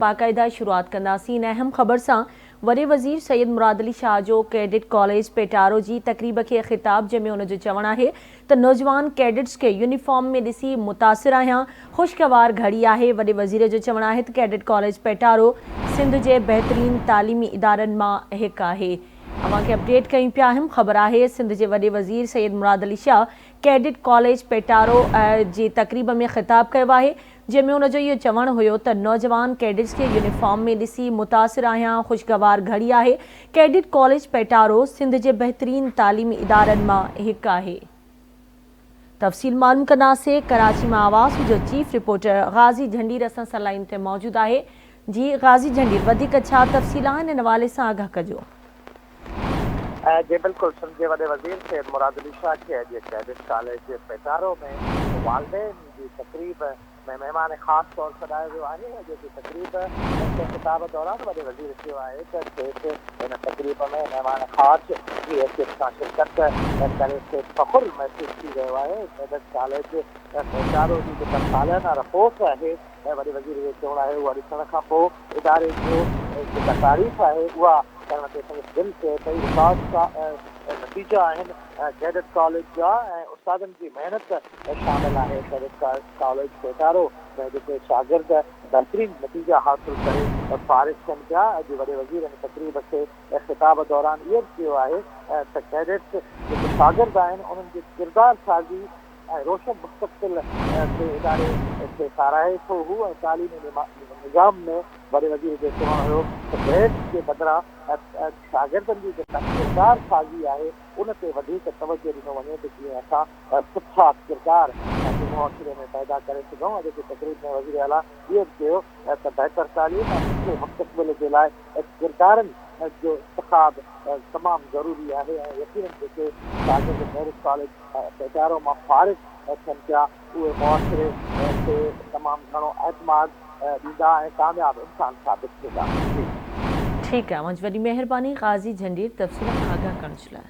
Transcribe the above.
باقاعده شروعات ڪنداسين. اهم خبر سان وڏي وزير سيد مراد علي شاهه جو ڪيڊٽ ڪاليج پيٽارو جي تقريب کي خطاب جنهن ۾ ان جو چوڻ آهي ته نوجوان ڪيڊٽس کي يونيفارم ۾ ڏسي متاثر آهيان، خوشگوار گهڙي آهي. وڏي وزير جو چوڻ آهي ته ڪيڊٽ ڪاليج پيٽارو سنڌ جي بهترين تعليمي ادارن مان هڪ آهي. اوهان کي اپڊيٽ ڪيون پيا اهم خبر آهي سنڌ جي وڏي وزير Syed Murad Ali Shah cadet college Petaro جي تقريب ۾ خطاب ڪيو آهي جنهن ۾ ان جو اهو چوڻ هيو ته نوجوان ڪيڊٽس کي يونيفارم ۾ ڏسي متاثر آهيان، خوشگوار گهڙي آهي، ڪيڊٽ ڪاليج پيٽارو سنڌ جي بهترين تعليمي ادارن مان هڪ آهي. تفصيل معلوم ڪنداسين، ڪراچي مان آواز جو چيف رپورٽر غازي جهنڊير اسان سان لائين تي موجود آهي، جي غازي جهنڊير وڌيڪ ڇا تفصيل آهن ان حوالي سان آگاهه ڪجو. جي بلڪل سنڌ جي وڏي وزير سيد مراد علي شاهه کي اڄ ڪيڊٽ ڪاليج پيٽارو ۾ والدين جي تقريب ۾ مهمان خاص طور سڏايو ويو آهي. اڄوڪي تقريب کي خطاب دوران وڏي وزير چيو آهي ته کيس هن تقريب ۾ مهمان خاص جي حيثيت سان شرڪت ڪري کيس فخر محسوس ٿي رهيو آهي. ڪيڊٽ ڪاليج پيٽارو جي جيڪا ساليانه رپورٽ آهي وڏي وزير جو چوڻ آهي اها ڏسڻ کانپوء اداري جو جيڪا تعريف آهي اها ڪرڻ تي سندس دل چئي پئي. رڪارڊ نتيجا آهن ڪيڊٽ ڪاليج جا ۽ استادن جي محنت شامل آهي. ڪيڊٽ ڪاليج پيٽارو ۾ جيڪي شاگرد بهترين نتيجا حاصل ڪري فارغ ٿين پيا. اڄ وڏي وزير ان تقريب کي خطاب دوران اهو به چيو آهي ته ڪيڊٽس جيڪي شاگرد آهن انهن جي ڪردار سازي ۽ روشن مستقبل تي اداري کي ساراهي ٿو هو ۽ تعليمي نظام ۾ وڏي وزير جو چوڻ هيو ته گريڊز جي بدران شاگردن جي جيڪا ڪردار سازي آهي ان تي وڌيڪ توجهه ڏنو وڃي ته جيئن اسان سٺا ڪردار پنهنجي معاشري ۾ پيدا ڪري سگهون. اڄوڪي تقريب ۾ وزيراعليٰ اهو به چيو ته بهتر تعليم ۽ سٺي مستقبل جي لاء ڪردارن جو انتخاب تمام ضروري آهي ۽ يقينن جيڪي شاگرد ميرٽ ڪاليج پيٽارو مان فارغ ٿين پيا اهي معاشري کي تمام گهڻو اعتماد ڏيندا ۽ ڪامياب انسان ثابت ٿيندا. جي. ٺيڪ آهي اوهان جي وڏي مهرباني غازي جهنڊير تفصيل کان آگاهه ڪرڻ جي لاء.